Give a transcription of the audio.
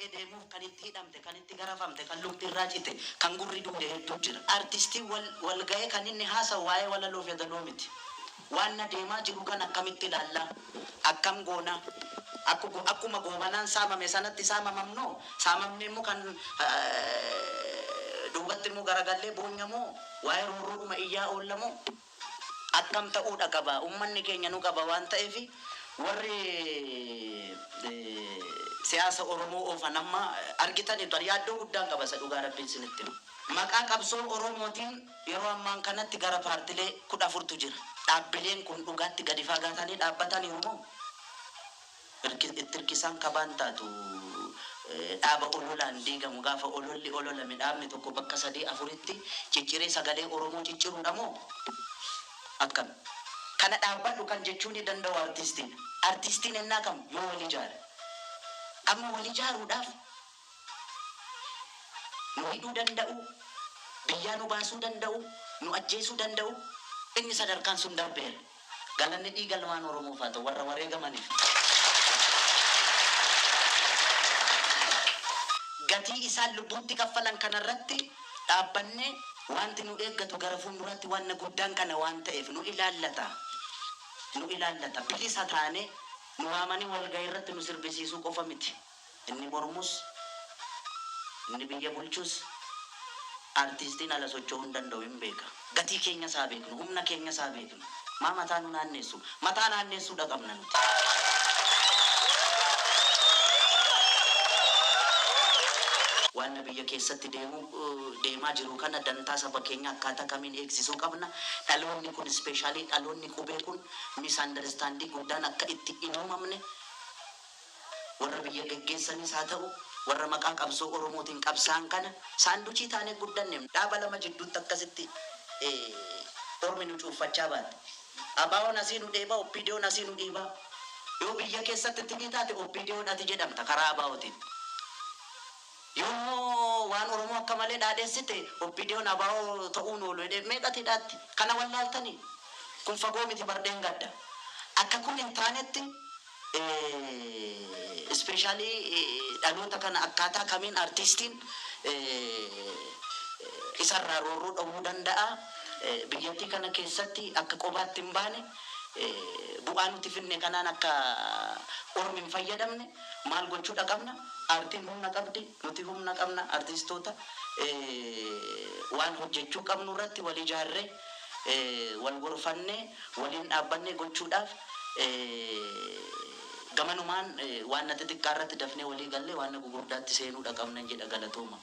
Deemuuf kan itti hidhamte, kan itti garafamte, kan lukti irraa cite, kan gurri duude hedduu jira. Artistiin wal ga'ee kan inni haasa'u waa'ee walaloo fi yaadaloo miti. Waan na deemaa jiru kan akkamitti ilaallaa? Akkam goona? Akkuma Goobanaan saamame sanatti saamamamnoo? Saamamne immoo kan duubatti immoo garagallee boonyamoo? Waa'ee roorroodhuma iyyaa oollamoo? Akkam ta'uudha qaba? Uummanni keenya nu qaba waan ta'eef, warri siyaasa Oromoo oofan amma argitaniitu, yaaddoo guddaan qaba, isa dhugaa Rabbiin isinitti hima. Maqaa qabsoo Oromootiin yeroo ammaan kanatti gara paartilee 14tu jira. Dhaabbileen kun dhugaatti gadi fagaatanii dhaabbataniiru moo? Itti hirkisaan kabaan taatu dhaaba ololaan diigamu, gaafa ololli ololame dhaabni tokko bakka sadii afuritti cicciree sagalee Oromoo cicciruudha moo? Akkam? Kana dhaabbadhu kan jechuu ni danda'u artistiin. Artistiin ennaa kam yoo wal ijaare. Amma wal ijaaruudhaaf nu hidhuu danda'u, biyyaa nu baasuu danda'u, nu ajjeesuu danda'u, inni sadarkaan sun darbeera. Galanni dhiiga ilmaan Oromoof haa ta'u, warra wareegamaniif. Gatii isaan lubbuutti kaffalan kanarratti dhaabbannee wanti nu eeggatu gara fuulduraatti waan guddaan kana waan ta'eef nu ilaallata. Nu ilaallata. Bilisa taanee nu waamanii walgahii irratti nu sirbisiisuu qofa miti. Inni mormus, inni biyya bulchus, artistiin ala socho'uu hin danda'u, hin beeka. Gatii keenya isaa beeknu, humna keenya isaa beeknu. Maa mataa nu naannessu? Mataa naannessuudha qabna nuti. Waan biyya keessatti deemu deemaa jiru kana dantaa saba keenya akkaataa kamiin eegsisuu qabna? Dhaloonni kun, especially dhaloonni qubee kun, misunderstanding guddaan akka itti hin uumamne, warra biyya geggeessanis haa ta'u, warra maqaa qabsoo Oromootiin qabsaan kana, sandwich taanee guddanne, dhaaba lama jidduutti akkasitti ormi nu cuuffachaa baate. ABO'n asii nu dheebaa, OPDO'n asii nu dhiibaa. Yoo biyya keessatti tinii taate OPDO'n ati jedhamta karaa ABO'tiin. Yoommoo waan Oromoo akka malee dhaadheessite OPDO'n ABO ta'uun oolu jedhee meeqati dhaatti. Kana wallaaltanii. Kun fagoo miti, bardeen gadda. Akka kun hin taanetti, especially dhaloota kana akkaataa kamiin artistiin isarraa roorroo dhowwuu danda'a? Biyyattii kana keessatti akka qobaatti hin baane, bu'aa nuti finne kanaan akka ormi hin fayyadamne maal gochuudha qabna? Aartiin humna qabdi, nuti humna qabna, artistoota waan hojjechuu qabnu irratti wal ijaarree, wal gorfannee, waliin dhaabbannee gochuudhaaf, gamanumaan waan na xixiqqaa irratti dafnee walii gallee waan na gugurdaatti seenuudha qabnan jedha. Galatooma.